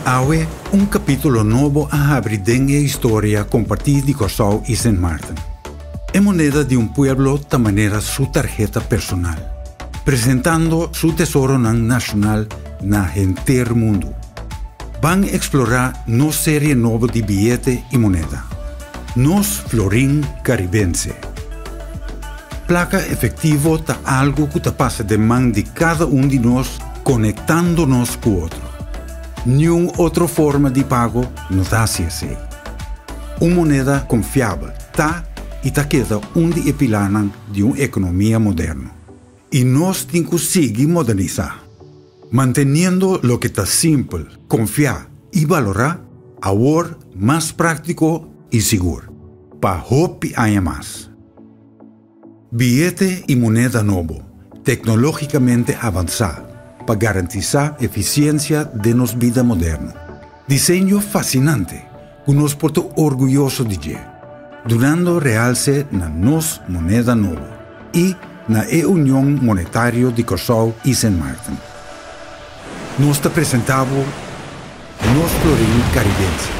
Awe, un kapítulo nobo a habri den e historia kompartí di Kòrsou i Sint Maarten. E moneda di un pueblo ta manera su tarheta personal, presentando su tesoronan nashonal na henter mundu. Ban eksplorá nos serie nobo di biyete i moneda, Nos Florin Karibense. Plaka efektivo ta algu ku ta pasa den man di kada un di nos konektando nos ku otro. Niun otro forma di pago no ta hasi esei. Un moneda konfiabel ta i ta keda un di e pilarnan di un ekonomia moderno. I nos tin ku sigui modernisá, manteniendo loke ta simpel, konfiá i balorá, awor mas práktiko i sigur, pa hopi aña mas. Biyete i moneda nobo, teknológikamente avansá, pa garantisá efisiensia den nos bida moderno. Diseño fasinante ku nos por ta orguyoso di dje, dunando realse na nos moneda nobo i na e Union Monetario di Kòrsou i Sint Maarten. Nos ta presentá bo Nos Florin Karibense.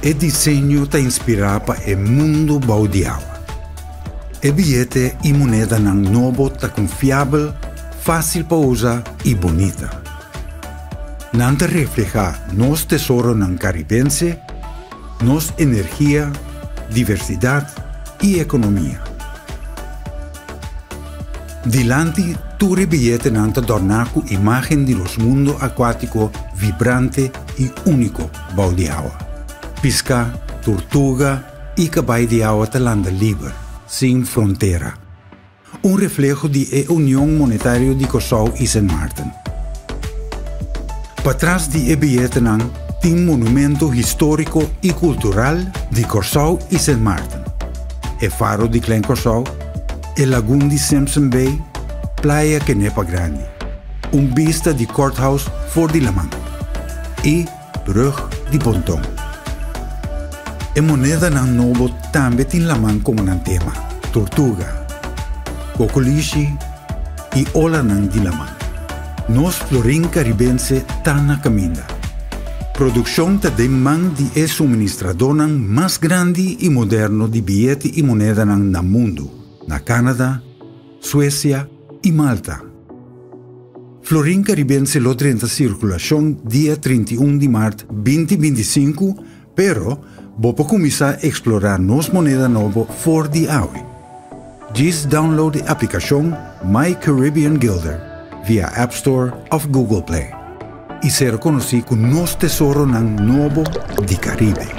E diseño ta inspirá pa e mundu bou di awa. E biyete i monedanan nobo ta konfiabel, fásil pa usa i bunita. Nan ta reflehá nos tesoronan karibense, nos energia, diversidat i ekonomia. Dilanti tur e biyetenan ta dòrná ku imágen di nos mundu akuátiko vibrante i úniko bou di awa. Piská, turtuga i kabai di awa ta landa liber, sin frontera. Un refleho di e Union Monetario di Kòrsou i Sint Maarten. Patras di e biyetenan tin monumento históriko i kultural di Kòrsou i Sint Maarten, e faro di Klein Kòrsou, e lagun di Simpson Bay, Playa Kenepa Grandi, un bista di Courthouse for di laman i Brug di Ponton. E monedanan nobo tambe tin laman komo nan tema, tortuga, kokolishi i olanan di laman. Nos florin karibense ta na kaminda. Produkshon ta den man di e suministradónan mas grandi i moderno di biyete i monedanan na mundu, na Canada, Suesia i Malta. Florin Karibense lo drenta sirkulashon dia 31 di mart 2025, pero bo por kuminsá eksplorá nos moneda nobo for di awe. Djis download e aplikashon My Caribbean Guilder via App Store òf Google Play i sera konosí ku nos tesoronan nobo di Karibe.